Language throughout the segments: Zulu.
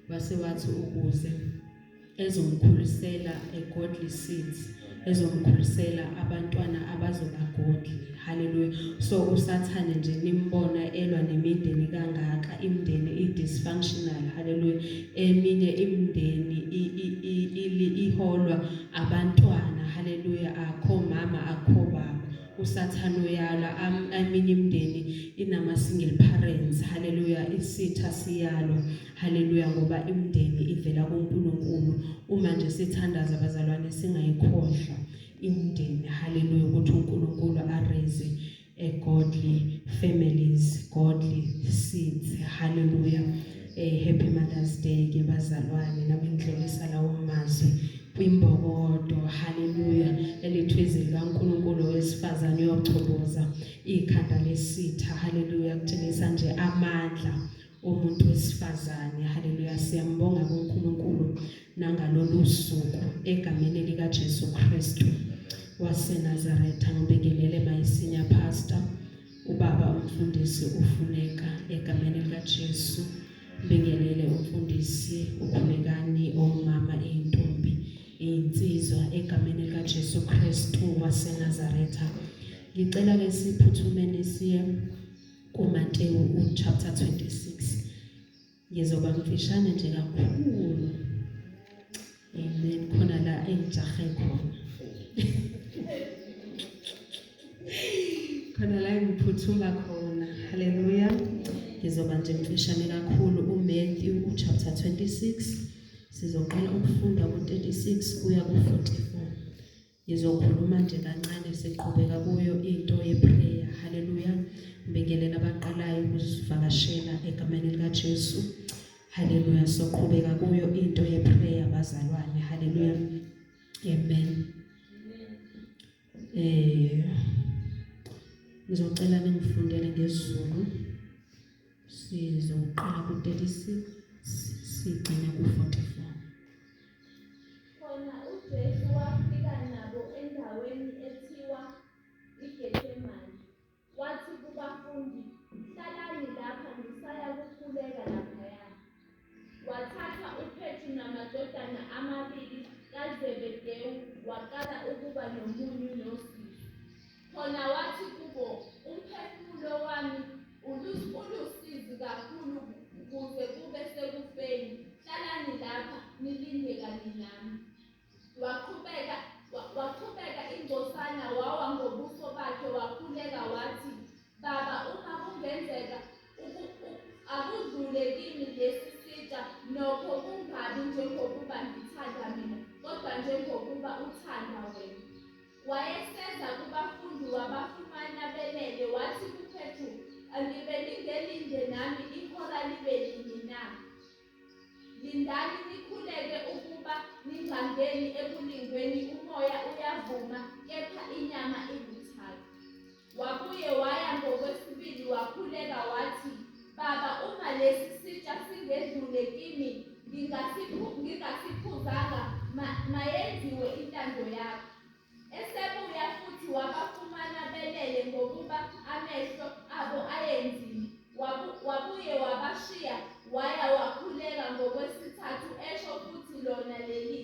Wase wathi ukuze ezomkhulisela a godly seeds, ezomkhulisela abantwana abazoba godly. Hallelujah. So uSathane nje nimbona elwa nemindeni kangaka, imindeni i dysfunctional. Hallelujah. Eminye imindeni iholwa abantwana. Hallelujah. Akho mama, akho baba. USathane uyala eminye imindeni inama single parents. Hallelujah. Isitha siyalwa. Haleluya, ngoba imindeni ivela kuNkulunkulu. Uma nje sithandaza bazalwane singayikhohlwa imindeni. Haleluya, ukuthi uNkulunkulu araise a godly families, godly seeds. Haleluya. Happy Mother's Day ke bazalwane, nami ngidlulisa lawo mazwi kwimbokodo. Haleluya. Elithwezi likaNkulunkulu wesifazane uyochoboza ikhanda lesitha. Haleluya, kutshengisa nje amandla umuntu wesifazane. Haleluya, siyambonga kuNkulunkulu nangalolu suku egameni lika Jesu Kristu waseNazaretha. Ngibingelele my senior pastor, ubaba umfundisi ufuneka egameni lika Jesu. Bingelele umfundisi ukhulekani, omama, intombi, insizwa egameni lika Jesu Kristu waseNazaretha. Ngicela ke siphuthumeni siye kuMateyu uchapter 26. Ngizoba mfishane nje kakhulu. Amen. Khona la engijahe khona, khona la engiphuthuma khona. Haleluya. Ngizoba nje mfishane kakhulu. uMatthew uchapter 26, sizoqala ukufunda ku-36 kuya ku-44. Ngizokhuluma nje kancane siqhubeka kuyo into yeprayer. Haleluya. Ngibingelela abaqalayo ukuzivakashela egameni likaJesu. Haleluya. Soqhubeka kuyo into yeprayer bazalwane. Haleluya. Amen. Ngizocela ningifundele ngesiZulu. Sizoqala ku-36 sigcine ku-44. Khona uJesu wafika nabo endaweni ethiwa iGetsemane, wathi kubafundi, Hlalani lapha, ngisaya kukhuleka laphaya. Wathatha uPetru namadodana amabili kaZebedewu, waqala ukuba nomunyu nosizi. Khona wathi kubo, Umphefumulo wami ulusizi kakhulu kuze kube sekufeni. Hlalani lapha, nilinde kanye nami. Waqhubeka ingcosana, wawa ngobuso bakhe, wakhuleka wathi, Baba, uma kungenzeka, akudlule kimi lesi sitsha, nokho kungabi njengokuba ngithanda mina, kodwa njengokuba uthanda wena. Wayeseza kubafundi wabafumana belele, wathi kuPetru, Angibe ningelinde nami ihora libe linye na? Lindani nikhuleke ukuba ningangeni ekulingweni, umoya uyavuma, kepha inyama ibuthaka. Wabuye waya ngokwesibili wakhuleka wathi, Baba, uma lesi sitsha singedlule kimi ngingasiphuzanga, mayenziwe intando yakho. Esebuya futhi wabafumana belele ngokuba amehlo abo ayenzima. Wabuye wabashiya waya wakhuleka ngokwesithathu esho futhi lona leli.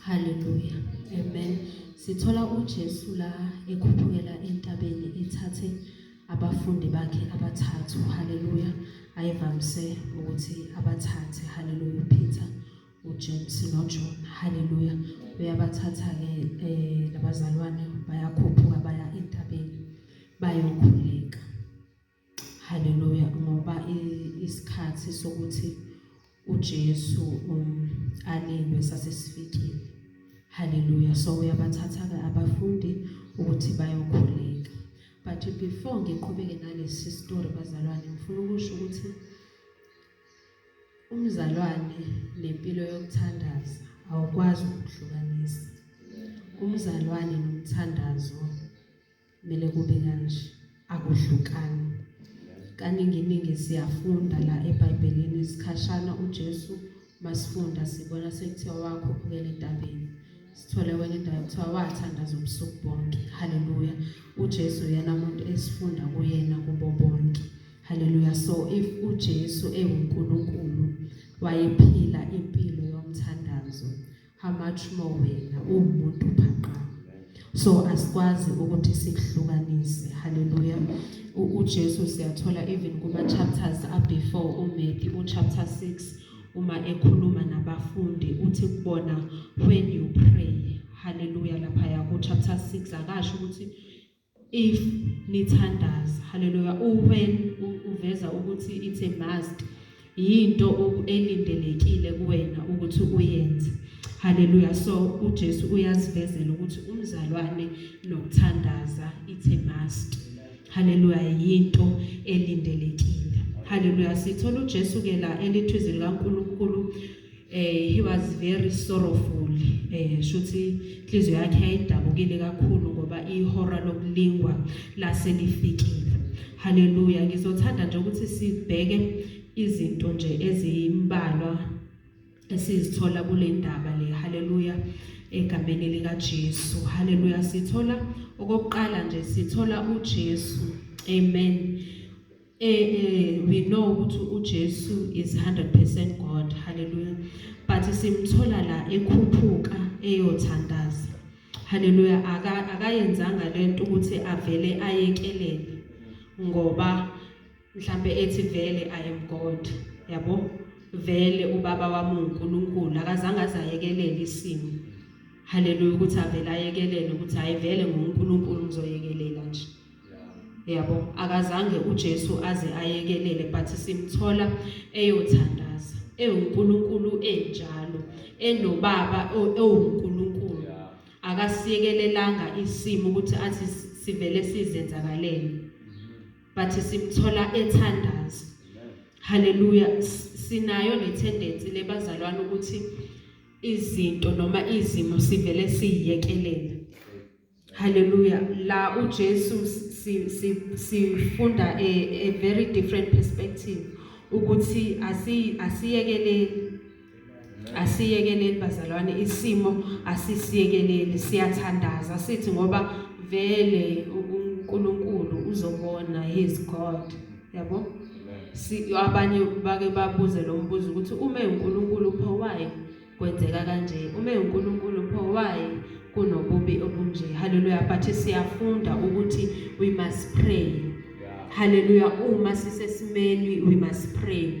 Haleluya. Amen. Sithola uJesu la ekhuphukela entabeni ethathe abafundi bakhe abathathu. Haleluya. Ayevamise ukuthi abathathe. Haleluya. UPeter, uJames noJohn. Haleluya. Uyabathatha ke labazalwane, bayakhuphuka baya entabeni bayokhuleka. Haleluya, ngoba isikhathi sokuthi uJesu alindwe sasesifikile. Haleluya. So uyabathatha ke abafundi ukuthi bayokhuleka. But before ngiqhubeke nalesi story bazalwane, ngifuna ukusho ukuthi umzalwane nempilo yokuthandaza awukwazi ukuhlukanisa. Umzalwane nomthandazo kumele kube kanje, akuhlukani. Kaningi ningi siyafunda la eBhayibhelini isikhashana uJesu masifunda sibona sekuthiwa wakhuphukela entabeni, sithole kwenye indawo kuthiwa wathandaza ubusuku bonke. Haleluya. UJesu uyena muntu esifunda kuyena kubo bonke. Haleluya. So if uJesu ewuNkulunkulu, Wayephila impilo yomthandazo, how much more wena uwumuntu phaqa. So asikwazi ukuthi sikuhlukanise. Hallelujah. UJesu siyathola even kuma chapters a before uMatthew, uchapter 6, uma ekhuluma nabafundi uthi kubona, "When you pray." Hallelujah. Lapha ya ku chapter 6 akasho ukuthi if nithandaza. Hallelujah. When uveza ukuthi it's a must, yinto elindelekile kuwena ukuthi uyenze. Hallelujah. So uJesu uyazivezela ukuthi umzalwane nokuthandaza, it's a must. Hallelujah. Yinto elindelekile. Hallelujah. Sithola uJesu ke la elithizwe likaNkuluNkulu, he was very sorrowful, shuthi inhliziyo yakhe yayidabukile kakhulu ngoba ihora lokulingwa laselifikile. Hallelujah. Ngizothanda nje ukuthi sibheke izinto nje ezimbalwa esizithola kule ndaba le. Hallelujah. Egameni lika Jesu. Hallelujah. Sithola okokuqala nje, sithola uJesu, amen, we know ukuthi uJesu is 100% God. Hallelujah. But simthola la ekhuphuka eyothandaza. Hallelujah. Akayenzanga lento ukuthi avele ayekelele ngoba mhlambe ethi vele I am God, yabo, vele ubaba wami uNkulunkulu. Akazange azayekelele isimo. Hallelujah. Ukuthi avele ayekelele ukuthi hayi, vele nguNkulunkulu, ngizoyekelela nje, yabo. Akazange uJesu aze ayekelele, but simthola eyothandaza ewuNkulunkulu enjalo, enobaba ewuNkulunkulu. Akasiyekelelanga isimo ukuthi athi sivele sizenzakalele, but simthola ethandaza. Haleluya. Sinayo le tendency lebazalwane ukuthi izinto noma izimo sivele siyiyekelele. Haleluya. La uJesu sifunda a very different perspective ukuthi asiyekeleli, asiyekeleli bazalwane, isimo asisiyekeleli, siyathandaza sithi ngoba vele uNkulunkulu uzobona, he is God, yabo. Si abanye bake babuze lo mbuzo ukuthi uma uNkulunkulu, pho why kwenzeka kanje? Uma uNkulunkulu, pho why kunobubi obunje? Haleluya. But siyafunda ukuthi we must pray. Haleluya. Uma sisesimeni, we must pray.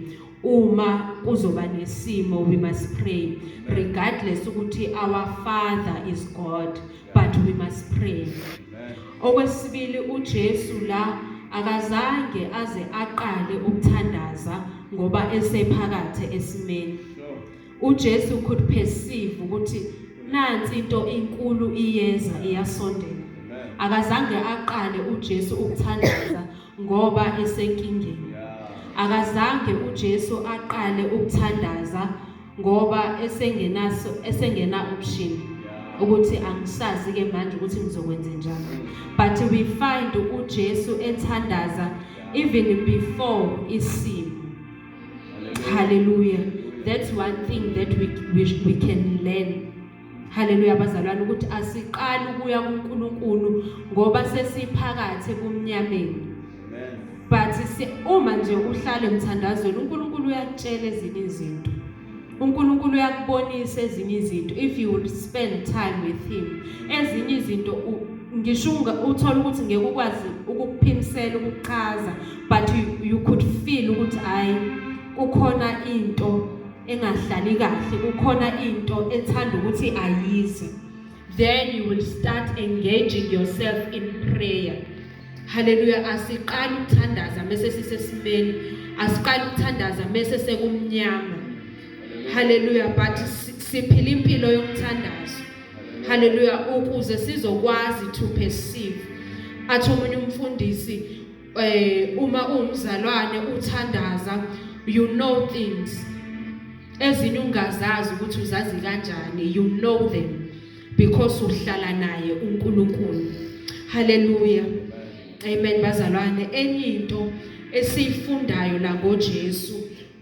Uma kuzoba nesimo, we must pray, regardless ukuthi our father is God, but we must pray. Okwesibili, uJesu la akazange aze aqale ukuthandaza ngoba esephakathi esimeni. uJesu could perceive ukuthi nansi into inkulu iyeza, iyasondela. Akazange aqale uJesu ukuthandaza ngoba esenkingeni. Akazange uJesu aqale ukuthandaza ngoba esengenaso, esengena option ukuthi angisazi ke manje ukuthi ngizokwenza njani, but we find uJesu ethandaza even before isimo. Hallelujah. That's one thing that we can learn. Hallelujah, bazalwane, ukuthi asiqali ukuya kuNkulunkulu ngoba sesiphakathi ebumnyameni. But uma nje uhlale emthandazweni, uNkulunkulu uyakutshela ezinye izinto. uNkulunkulu uyakubonisa ezinye izinto if you will spend time with him. Ezinye izinto ngisho uthola ukuthi ngeke ukwazi ukukuphimisela, ukuchaza, but you could feel ukuthi hayi, kukhona into engahlali kahle, kukhona into ethanda ukuthi ayize. Then you will start engaging yourself in prayer. Haleluya. Asiqali ukuthandaza mase sisesimeni, asiqali ukuthandaza mase sekumnyama. Haleluya. But siphila impilo yomthandazo. Haleluya. Ukuze sizokwazi to perceive. Athi omunye umfundisi, uma uwumzalwane uthandaza, you know things ezinye ungazazi ukuthi uzazi kanjani. You know them because uhlala naye uNkulunkulu. Haleluya. Amen, bazalwane. Enye into esiyifundayo la ngoJesu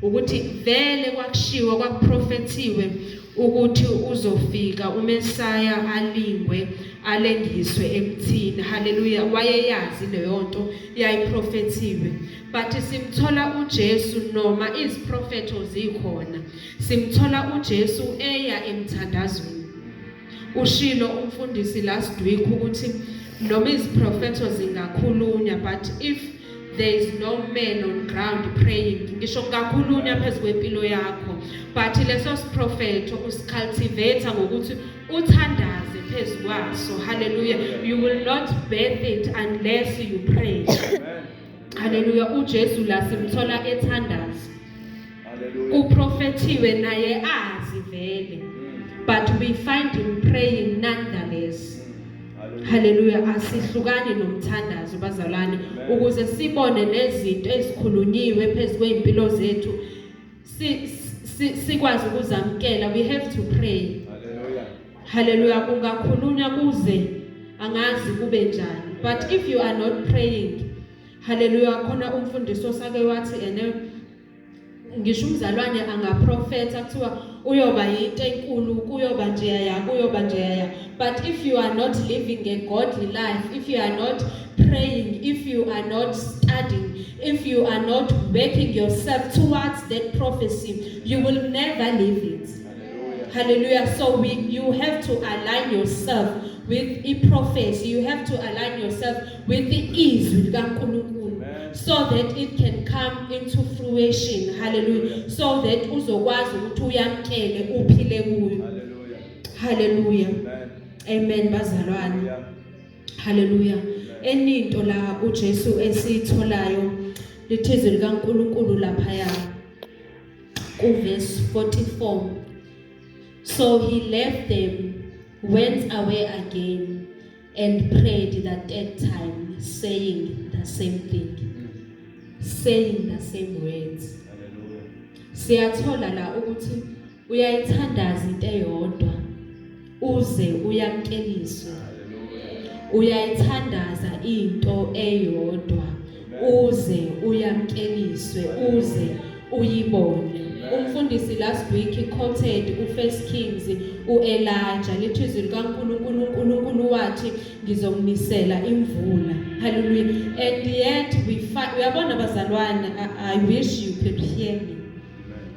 ukuthi vele kwakushiwo, kwakuprofethiwe. Ukuthi uzofika uMesaya alingwe alengiswe emthini. Haleluya, wayeyazi leyo nto, yayiprofethiwe. But simthola uJesu noma iziprofetho zikhona, simthola uJesu eya emthandazweni. Ushilo umfundisi last week ukuthi noma iziprofetho zingakhulunywa, but if there is no man on ground praying, ngisho kungakhulunywa phezu kwempilo yakho, but leso siprofetho usicultivate ngokuthi uthandaze phezu kwaso. Hallelujah, you will not birth it unless you pray. Hallelujah, uJesu la simthola ethandaza. Kuprofethiwe naye azi vele, but we find him praying nonetheless. Haleluya, asihlukani nomthandazo bazalwane, ukuze sibone nezinto ezikhulunyiwe phezu kweimpilo zethu, sikwazi ukuzamkela. We have to pray. Haleluya, kungakhulunywa kuze angazi kube njani, but if you are not praying, haleluya. Khona umfundisi osake wathi ene ngisho umzalwane angaprofetha, kuthiwa uyoba yinto enkulu, kuyoba nje ya, kuyoba nje ya, but if you are not living a godly life, if you are not praying, if you are not studying, if you are not working yourself towards that prophecy, you will never live it. Hallelujah. So we you have to align yourself with a prophecy. You have to align yourself with the izwi likaNkulunkulu so that it can come into fruition. Hallelujah. So that uzokwazi ukuthi uyamkele, uphile kuyo. Hallelujah. Amen bazalwane. Hallelujah. Eninto la uJesu esiyitholayo, lithi izwi likaNkulunkulu laphaya kuverse 44, "So he left them, went away again and prayed the third time, saying the same thing," saying the same words. Siyathola la ukuthi uyayithandaza into eyodwa uze uyamkeliswe. Uyayithandaza into eyodwa uze uyamkeliswe, uze uyibone. Umfundisi last week quoted uFirst Kings, uElijah. Lithi izwi likaNkulunkulu, uNkulunkulu wathi, "Ngizomnisela imvula." Hallelujah. And yet we find, uyabona bazalwane, I wish you could hear me,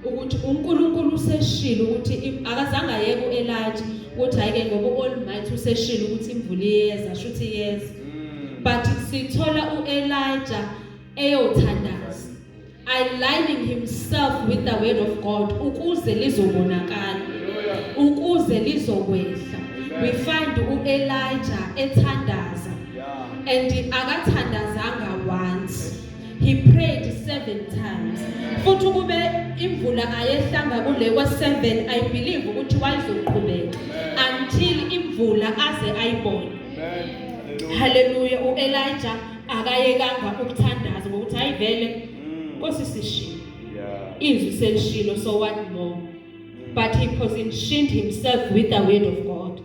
ukuthi uNkulunkulu useshilo ukuthi akazange ayeke uElijah ukuthi ayike ngoba uAlmighty useshilo ukuthi imvula iyeza, shuthi iyeza. But sithola uElijah eyothandaza, aligning himself with the word of God ukuze lizobonakala, ukuze lizokwehla. We find uElijah ethandaza and akathandazanga once, he prayed seven times. Futhi kube imvula ayehlanga kule kwa-7, I believe ukuthi wayezoqhubeka until imvula aze ayibone. Haleluya, uElijah akayekanga ukuthandaza ngokuthi hayi vele Nkosi sishilo, izwi selishilo, so what more? But he positioned himself with the word of God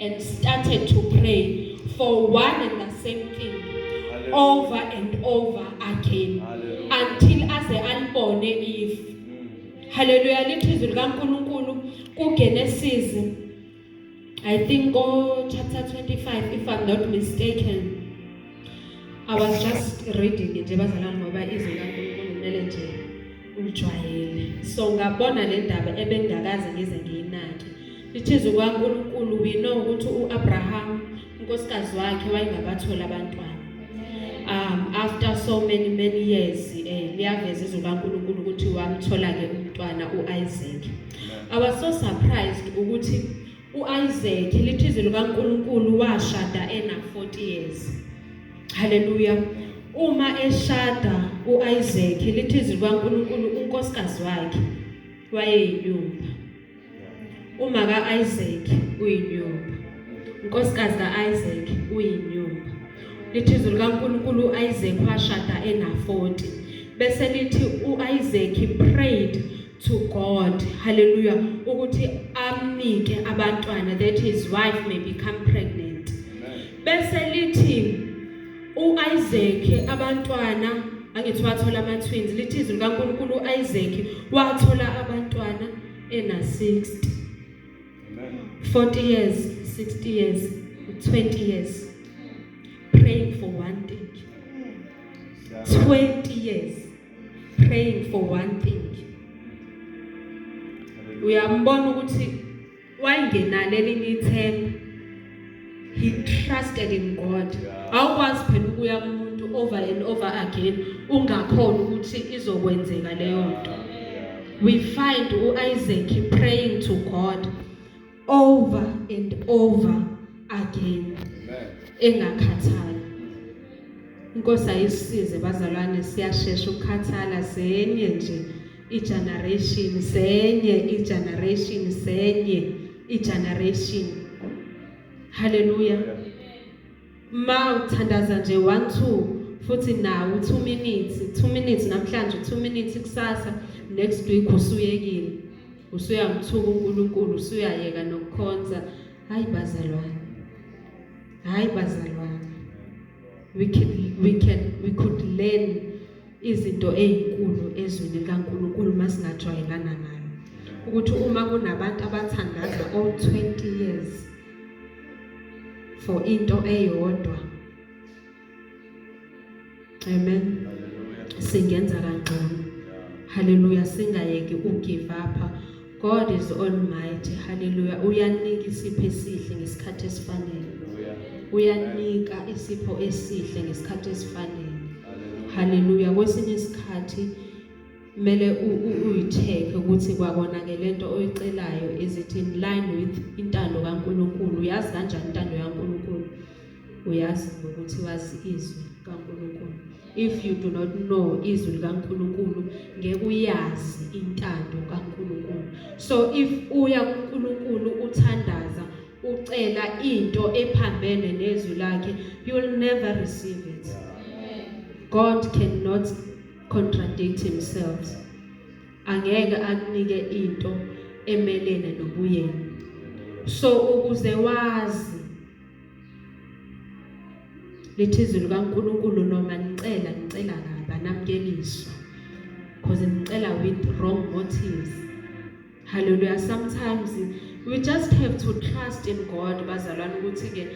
and started to pray for one and the same thing over and over again until aze alibone if. Haleluya, lithi izwi likaNkulunkulu kuGenesis, I think go chapter 25 if I'm not mistaken. I was just reading nje bazalwane ngoba izwi likaNkulunkulu kumele nje ulijwayele. So ngabona le ndaba ebengakaze ngize ngiyinake. Lithi izwi likaNkulunkulu, we know ukuthi uAbraham, unkosikazi wakhe, wayengabathola abantwana. After so many many years, liyaveza izwi likaNkulunkulu ukuthi wamthola ke umntwana uIsaac. I was so surprised ukuthi uIsaac, lithi izwi likaNkulunkulu, washada ena 40 years. Haleluya. Uma eshada uIsaac, lithi izwi likaNkulunkulu unkosikazi wakhe wayeyinyumba. Uma kaIsaac uyinyumba. Unkosikazi kaIsaac uyinyumba. Lithi izwi likaNkulunkulu uIsaac washada ena 40. Bese lithi uIsaac prayed to God, hallelujah, ukuthi amnike abantwana, that his wife may become pregnant. Bese lithi uIsaac abantwana, angithi wathola ama twins, lithi izwi likaNkulunkulu uIsaac wathola abantwana ena 60. 40 years, 60 years, 20 years praying for one thing. 20 years praying for one thing. Uyambona ukuthi wayengenalo elinye ithemba. He trusted in God. Awukwazi phela ukuya kumuntu over and over again ungakhona ukuthi izokwenzeka leyo nto. We find uIsaac praying to God over and over again. Amen. Engakhathali. Inkosi ayisize bazalwane, siyashesha ukukhathala. Senye nje igeneration, senye igeneration, senye igeneration. Hallelujah. Ma uthandaza nje 1 2 futhi nawo 2 minutes, 2 minutes namhlanje, 2 minutes kusasa, next week usuyekile, usuyamthuka uNkulunkulu, usuyayeka nokukhonza. Hayi bazalwane, hayi bazalwane, we could learn izinto ezinkulu ezwini likaNkulunkulu masingajwayelana nalo, ukuthi uma kunabantu abathandaza all 20 years for into eyodwa, amen. Hallelujah. Singenza kangcono. Hallelujah. Singayeki ugive up. God is almighty. Hallelujah. Uyanika isipho esihle ngesikhathi esifanele. Hallelujah. Uyanika isipho esihle ngesikhathi esifanele. Hallelujah. Hallelujah. Kwesinye isikhathi kumele uyicheck ukuthi kwakona ke lento oyicelayo, is it in line with intando kaNkuluNkulu? Uyazi kanjani intando kaNkuluNkulu? Uyazi ngokuthi wazi izwi kaNkuluNkulu. If you do not know izwi likaNkuluNkulu, ngeke uyazi intando kaNkuluNkulu. So if uya kuNkulunkulu uthandaza ucela into ephambene nezwi lakhe, you will never receive it. God cannot contradict himself. Angeke akunike into emelene nobuyena. So ukuze wazi, lithi izwi likaNkuluNkulu, noma nicela, nicela kabi, anamukeliswa, because nicela with wrong motives. Hallelujah. Sometimes we just have to trust in God bazalwane, ukuthi ke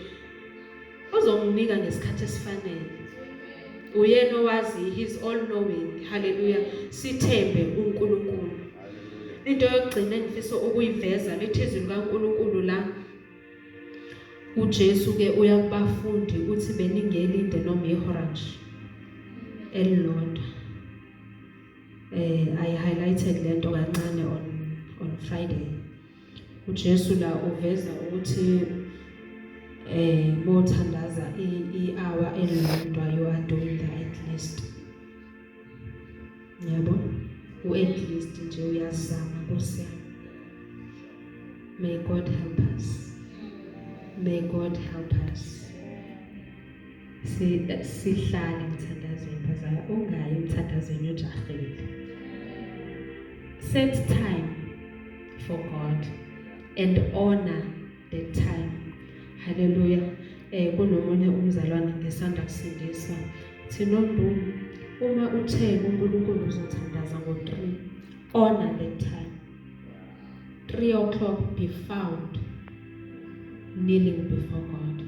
uzonginika ngesikhathi esifanele. Uyena owazi, he is all knowing. Hallelujah. Sithembe uNkulunkulu. Into yokugcina engifisa ukuyiveza, lithi izwi likaNkulunkulu la, uJesu ke uya kubafundi uthi beningelinde noma ihora nje elilodwa. I highlighted lento kancane on Friday. uJesu la uveza ukuthi mothandaza i-hour elilodwa, you are doing the at least, yabo, u-at least nje uyazama. Nkosi yami, may God help us, may God help us. Si sihlale emthandazweni bazala, ungayi emthandazweni ujahile. Set time for God and honor the time. Hallelujah. Kunomunye umzalwane ngesanda kusindiswa, thina ndumu, uma uthe uNkulunkulu uzothandaza ngo3, honor the time. 3 o'clock, be found kneeling before God,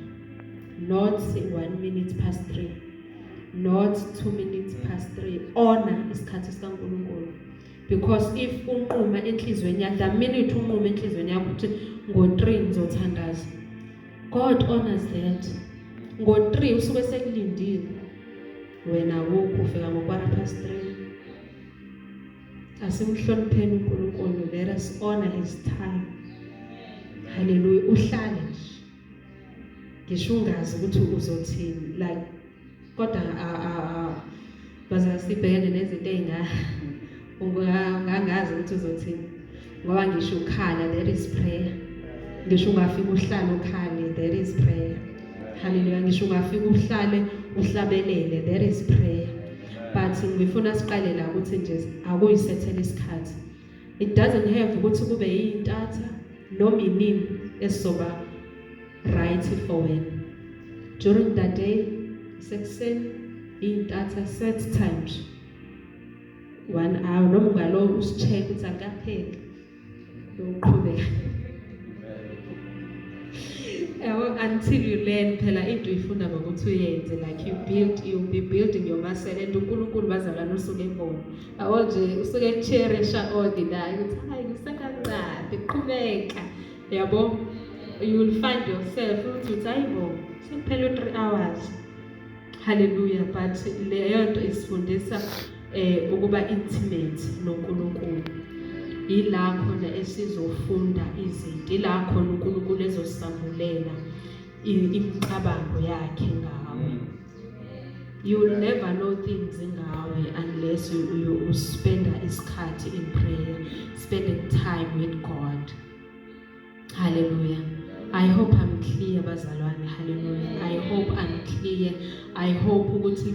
not 3:01, not 3:02. Honor isikhathi sikaNkulunkulu, because if unquma enhlizweni yakho, the minute unquma enhlizweni yakho ukuthi ngo3 ngizothandaza, God honors that. Ngo3 usuke sekulindile wena, wukho ufika ngo3:15. Asimhlonipheni uNkulunkulu. Let us honor his time. Hallelujah. Uhlale nje, ngisho ungazi ukuthi uzothini, like, kodwa baza sibhekene nezinto ezinga ungangazi ukuthi uzothini, ngoba ngisho ukhala, there is prayer. Ngisho ungafika uhlale ukhale, there is prayer. Hallelujah. Ngisho ungafika uhlale uhlabelele, there is prayer. But ngifuna siqale la ukuthi nje akuyisethele isikhathi. It doesn't have ukuthi kube yintatha noma inini esizoba right for wena. During the day, sekuseni, intatha, set time nje, one hour, noma ungalo usicheck ukuthi akapheli, uqhubeka. Until you learn phela into uyifunda ngokuthi uyenze, like you build, you'll be building your muscle. And uNkulunkulu, bazalwane, usuke ebona, yabo nje, usuke cherisha all the la ukuthi hayi, kusekancane, qhubeka, yabo. You will find yourself ukuthi uthi hayibo, sekuphele 3 hours. Hallelujah. But leyo nto isifundisa ukuba intimate noNkulunkulu. Ila khona esizofunda izinto, ila khona uNkulunkulu ezosambulela imicabango yakhe ngawe. You will never know things ngawe unless you spend isikhathi in prayer, spending time with God. Hallelujah. I hope I'm clear, bazalwane. Hallelujah. I hope I'm clear. I hope ukuthi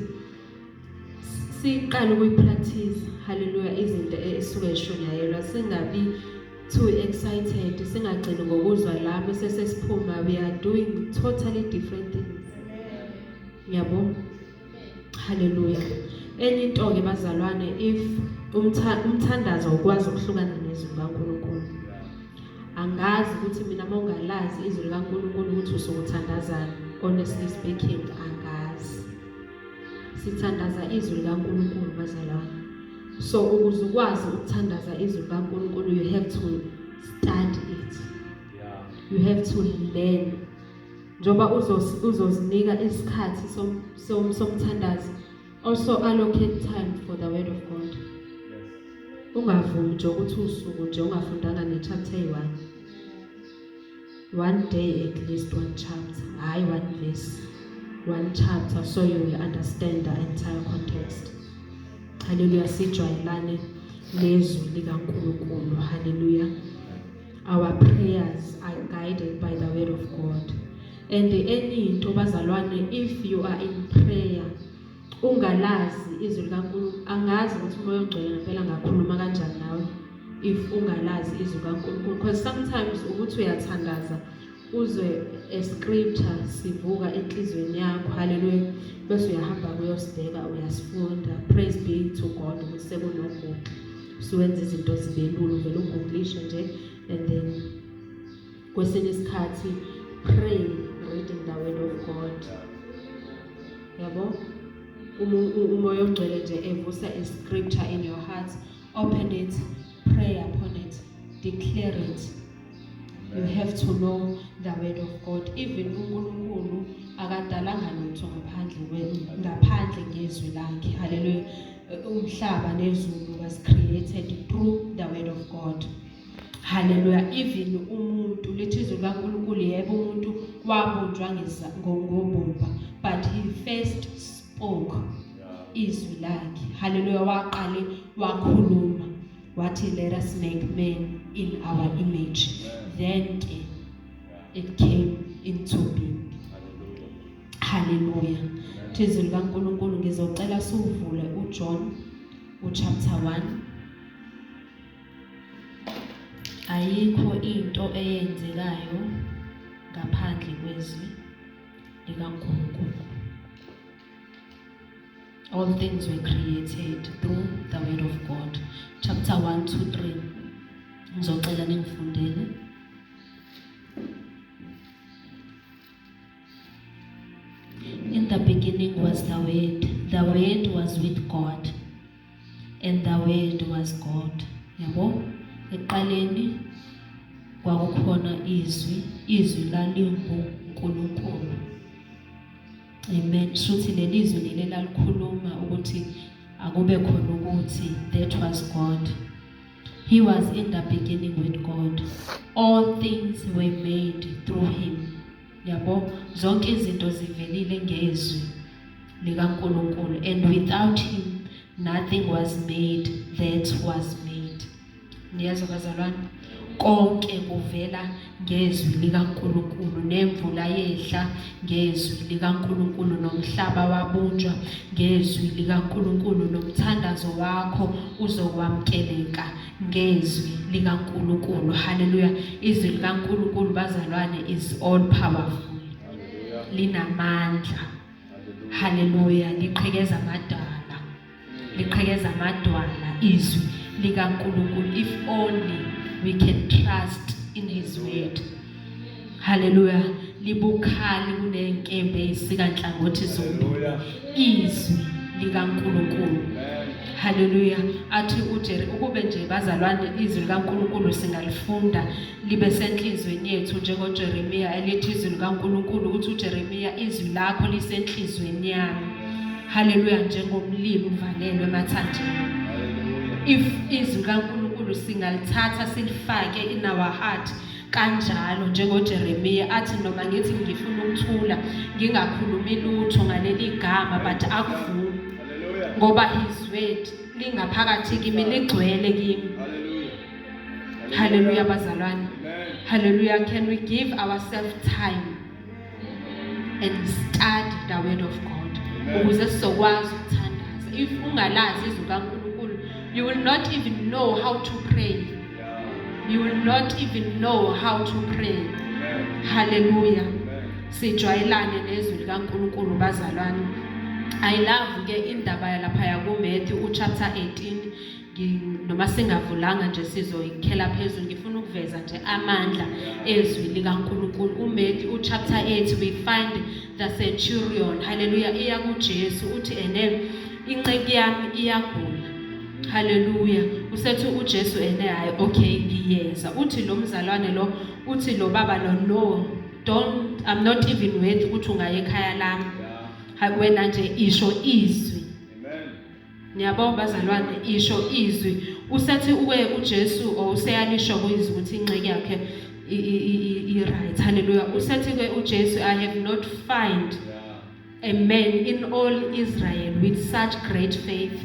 siqale ukuyipractice, hallelujah, izinto esuke eshunyayelwa, singabi too excited, singagcini ngokuzwa la bese sesiphuma we are doing totally different things, yabo. Hallelujah. Enye into ke bazalwane, if umthandazo ukwazi ukuhlukana nezwi likaNkulunkulu, angazi ukuthi mina mawungalazi izwi likaNkulunkulu ukuthi usukuthandazana, honestly speaking, angazi. Sithandaza izwi likaNkulunkulu, bazalwane. So ukuze ukwazi ukuthandaza izwi likaNkulunkulu, you have to study it. You have to learn. Njoba uzozinika isikhathi somthandazo, also allocate time for the word of God. Ungavumi nje ukuthi usuku nje ungafundanga nechapter eyi-1. One day at least one chapter, hayi one verse, one chapter, so you will understand the entire context. Hallelujah. Sijwayelane nezwi likaNkulunkulu. Hallelujah. Our prayers are guided by the word of God. And enye into bazalwane, if you are in prayer ungalazi izwi likaNkulunkulu, angazi ukuthi uMoya oNgcwele ngempela ngakhuluma kanjani nawe if ungalazi izwi likaNkulunkulu, because sometimes ukuthi uyathandaza uzwe a scripture sivuka enhliziyweni yakho, hallelujah, bese uyahamba kuyosibheka, uyasifunda. Praise be to God ukuthi sekunoGoogle, suwenza izinto zibe lula, uvele ugooglishe nje. And then kwesinye isikhathi pray reading the word of God, yabo. UMoya oNgcwele nje evusa a scripture in your heart, open it, pray upon it, declare it. You have to know the word of God. Even uNkulunkulu akadalanga lutho ngaphandle ngezwi lakhe. Hallelujah. Umhlaba nezulu was created through the word of God. Hallelujah. Even umuntu, lithi izwi likaNkulunkulu, yebo, umuntu wabunjwa ngobumba, but he first spoke izwi lakhe. Hallelujah. Waqale wakhuluma wathi, "Let us make man in our image." Then ke it came into being. Hallelujah. Izwi likaNkulunkulu, ngizocela suvule uJohn uchapter 1. Ayikho into eyenzekayo ngaphandle kwezwi likaNkulunkulu. All things were created through the word of God. Chapter 1 2 3, ngizocela ningifundele. In the beginning was the Word. The Word was with God, and the Word was God. Yabo? Ekuqaleni kwakukhona izwi, izwi lalinguNkulunkulu. Amen. Shuthi leli zwi leli lalikhuluma ukuthi akube khona ukuthi, that was God. He was in the beginning with God. All things were made through him. Yabo, zonke izinto zivelile ngezwi likaNkulunkulu, and without him nothing was made that was made. Niyazwa bazalwane? Konke kuvela ngezwi likaNkulunkulu, nemvula yehla ngezwi likaNkulunkulu, nomhlaba wabunjwa ngezwi likaNkulunkulu, nomthandazo wakho uzokwamkeleka ngezwi likaNkulunkulu. Haleluya. Izwi likaNkulunkulu bazalwane is all powerful, linamandla. Haleluya. Liqhekeza amadala, liqhekeza amadwala izwi likaNkulunkulu, if only we can trust in his word. Haleluya. Libukhali kunenkemba eyisika nhlangothi zombili, izwi likaNkulunkulu. Haleluya. Athi uJere ukube nje bazalwane izwi likaNkulunkulu singalifunda libe senhlizweni yethu njengoJeremiya elithi izwi likaNkulunkulu, uthi uJeremiya izwi lakho lisenhlizweni yami. Haleluya, njengomlilo uvalelwe emathanjeni. If izwi likaNkulunkulu singalithatha silifake in our heart kanjalo njengoJeremiya athi noma ngithi ngifuna ukuthula ngingakhulumi lutho ngaleli gama, but akuvumi ngoba his word lingaphakathi kimi, ligcwele kimi. Haleluya bazalwane. Haleluya. Can we give ourselves time and study the word of God ukuze sizokwazi ukuthandaza? If ungalazi izwi kaNkulunkulu, you will not even know how to pray. You will not even know how to pray. Haleluya. Sijwayelane nezwi likaNkulunkulu bazalwane. I love ke indaba yalapha yakuMatthew uchapter 18, noma singavulanga nje sizoyikhela phezulu. Ngifuna ukuveza nje amandla ezwi likaNkulunkulu. uMatthew uchapter 8, we find the centurion, haleluya, iya kuJesu uthi ene inceku yami iyagula. Haleluya. Usethi uJesu ene hayi, okay, ngiyeza. Uthi lo mzalwane lo, uthi lo baba lo, no, don't, I'm not even worth ukuthi ungaye ekhaya lami, wena nje isho izwi. Niyabo bazalwane, isho izwi. Usethi uke uJesu or useyalisho kuyizwi ukuthi inceku yakhe i right. Haleluya. Usethi ke uJesu, I have not find a man in all Israel with such great faith.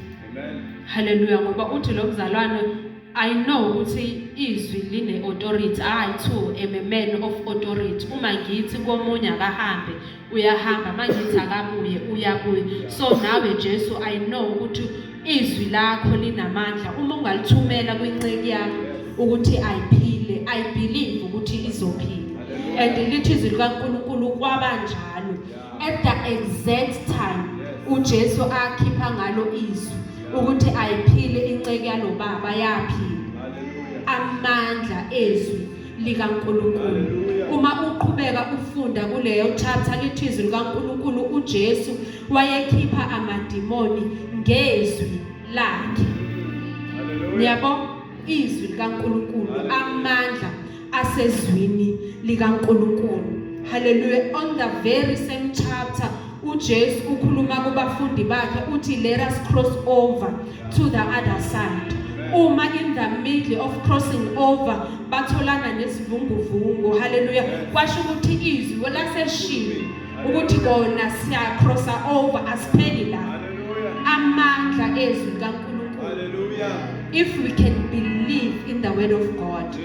Haleluya. Ngoba uthi lo mzalwane, I know ukuthi izwi line authority. I too am a man of authority. Uma ngithi komunye akahambe, uyahamba, mangithi akabuye, uyabuya. So nawe Jesu, I know ukuthi izwi lakho linamandla. Uma ungalithumela kwinceku yami ukuthi ayiphile, I believe ukuthi izophila. And lithi izwi likaNkulunkulu kwabanjalo at the exact time uJesu akhipha ngalo izwi ukuthi ayiphile inceku yalobaba, yaphila. Amandla ezwi likaNkulunkulu. Uma uqhubeka ufunda kuleyo chapter, lithi izwi likaNkulunkulu uJesu wayekhipha amadimoni ngezwi lakhe. Niyabo, izwi likaNkulunkulu, amandla asezwini likaNkulunkulu. Haleluya. On the very same chapter, uJesu ukhuluma kubafundi bakhe uthi, let us cross over to the other side. Uma in the middle of crossing over batholana nesivunguvungu. Haleluya. Kwasho ukuthi izwi laseshilo ukuthi kona siya cross over, asipheli la. Amandla ezwi likaNkulunkulu. If we can believe in the word of God,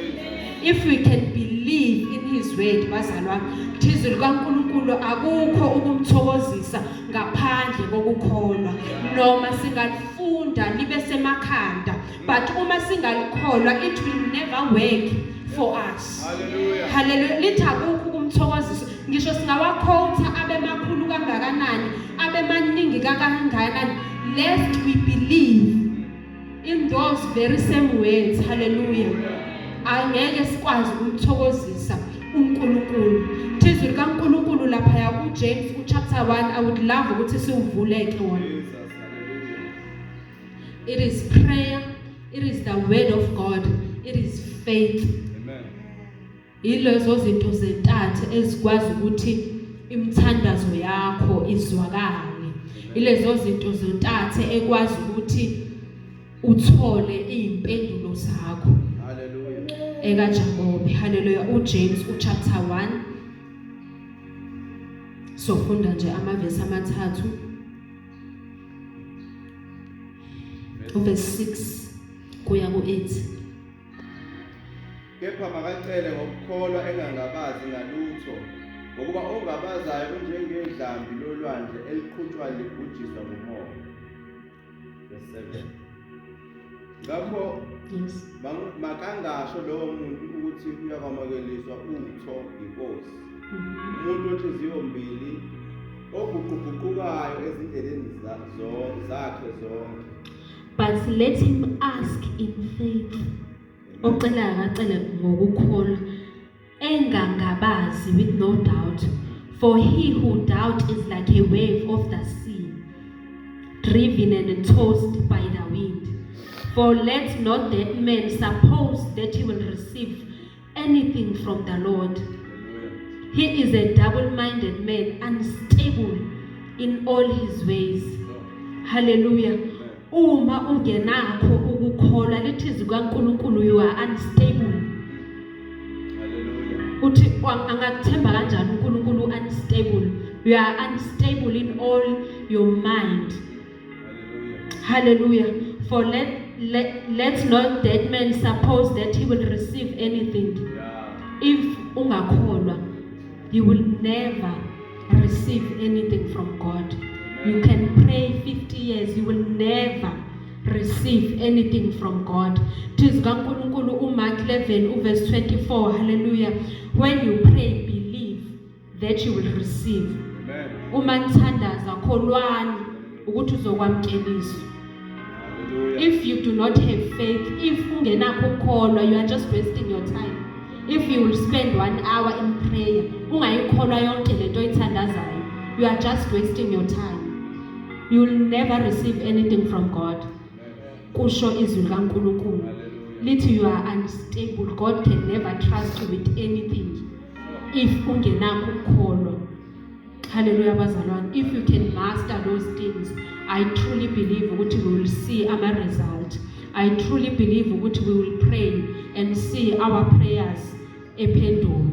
if we can believe in his word bazalwane, izwi likaNkulunkulu akukho ukumthokozisa ngaphandle kokukholwa. Noma singalifunda libe semakhanda, but uma singalikholwa, it will never work for us. Hallelujah. Lithi akukho ukumthokozisa, ngisho singawaquota abe makhulu kangakanani, abe maningi kangakanani, lest we believe in those very same words, hallelujah, angeke sikwazi ukumthokozisa uNkulunkulu. Izwi likaNkulunkulu lapha ya kuJames uchapter 1, I would love ukuthi siwuvuleke wona. It is prayer, it is the word of God, it is faith. Amen. Yilezo zinto zentathu ezikwazi ukuthi imithandazo yakho izwakale. Ilezo zinto zontathu ekwazi ukuthi uthole izimpendulo zakho. Hallelujah. EkaJakobe, haleluya, uJames uchapter 1, sofunda nje amavesi amathathu, uverse 6 kuya ku8. Kepha makacele ngokukholwa engangabazi ngalutho, ngokuba ongabazayo unjengedlambi lolwandle eliqhutshwa ligujiswa ngumoya. Verse 7. Ngakho makangasho lowo muntu ukuthi uyakwamukeliswa utho inkosi. Umuntu onhliziyo mbili, oguquguqukayo ezindleleni zakhe zonke. But let him ask in faith, ocelayo akacele ngokukholwa. Engangabazi, with no doubt. For he who doubt is like a wave of the sea, driven and tossed by the wind. For let not that man suppose that he will receive anything from the Lord. Hallelujah. He is a double-minded man, unstable in all his ways. Hallelujah. Uma ungenakho ukukholwa, lithi izwi kaNkulunkulu, you are unstable. Hallelujah. Uthi angakuthemba kanjani uNkulunkulu unstable? You are unstable in all your mind. Hallelujah. Hallelujah. For let not that man suppose that he will receive anything. If ungakholwa, you will never receive anything from God. You can pray 50 years, you will never receive anything from God. Izwi kaNkulunkulu uMark 11 uverse 24. Hallelujah. When you pray, believe that you will receive. Amen. Uma nithandaza, kholwani ukuthi uzokwamkeliswa. Hallelujah. If you do not have faith, if ungenakho ukukholwa, you are just wasting your time. If you will spend 1 hour in prayer, ungayikholwa yonke lento oyithandazayo, you are just wasting your time. You will never receive anything from God. Amen. Kusho izwi likaNkulunkulu. Hallelujah. Lithi you are unstable. God can never trust you with anything if ungenakho ukukholwa. Hallelujah, bazalwane. If you can master those things, I truly believe ukuthi we will see our result. I truly believe ukuthi we will pray and see our prayers ephendulwa.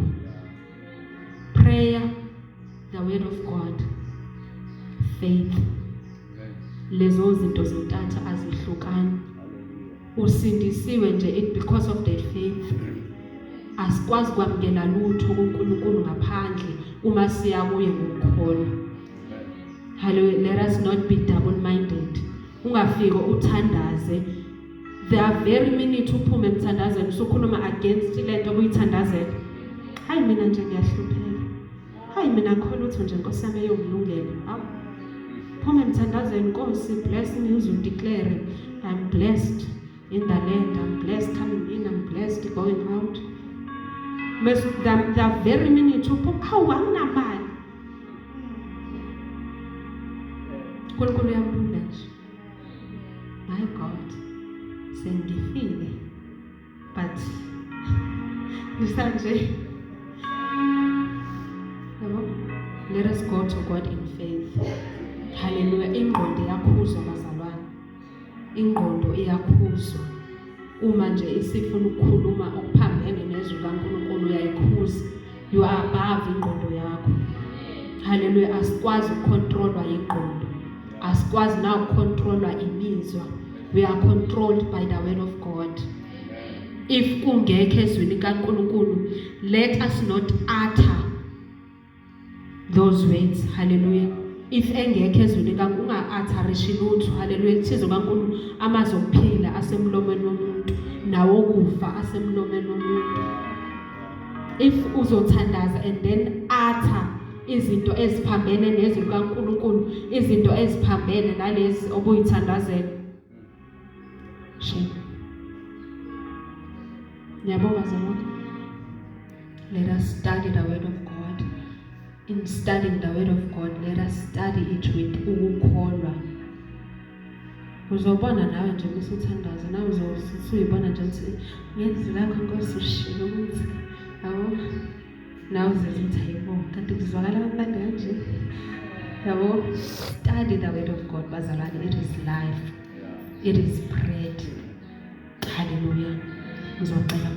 Prayer, the word of God, faith. Amen. Lezo zinto zontathu azihlukani. Hallelujah. Usindisiwe nje it because of that faith. Asikwazi kwamukela lutho kuNkulunkulu ngaphandle uma siya kuye ngokukholwa. Amen. Hallelujah. Let us not be double-minded. Ungafiki uthandaze. The very minute uphume emthandazweni usukhuluma against lento obuyithandazela. Hayi mina nje ngiyahlupheka. Hayi mina ngikholwa ukuthi nje Nkosi yami eyongilungela. Hawu. Phuma emthandazweni, Nkosi bless me, uze udeclare I'm blessed in the land, I'm blessed coming in, I'm blessed going out. The very minute uphuma, hawu anginamali. uNkulunkulu uyambuka nje. My God, sengifile, but nisanje. Yabo? Let us go to God in faith. Hallelujah. Ingqondo iyakhuzwa bazalwane. Ingqondo iyakhuzwa. Uma nje isifuna ukukhuluma okuphambene nezwi kaNkulunkulu uyayikhuza. You are above ingqondo yakho. Hallelujah. Asikwazi ukucontrolwa ingqondo. Asikwazi na ukucontrolwa imizwa. We are controlled by the word of God. If kungekho ezwini kaNkulunkulu, let us not utter those words. Hallelujah. If engekho ezwini kaNkulunkulu, unga-utterishi lutho. Hallelujah. Ithizo kaNkulunkulu, amazwi okuphila asemlomeni womuntu nawokufa asemlomeni womuntu. If uzothandaza and then utter izinto eziphambene nezwi likaNkulunkulu, izinto eziphambene nalezi obuyithandazela, shame. Ngiyabonga bazalwane. Let us study the word of God. In studying the word of God, let us study it with ukukholwa. Uzobona nawe nje usuthandaza, nawe uzosuyibona nje ukuthi ngezwi lakho Nkosi ushilo ukuthi yabo, nawe uzizwa ukuthi hayibo kanti kuzwakala kamnandi kanje. Yabo, study the word of God bazalwane, it is life. It is bread. Hallelujah. Ngizocela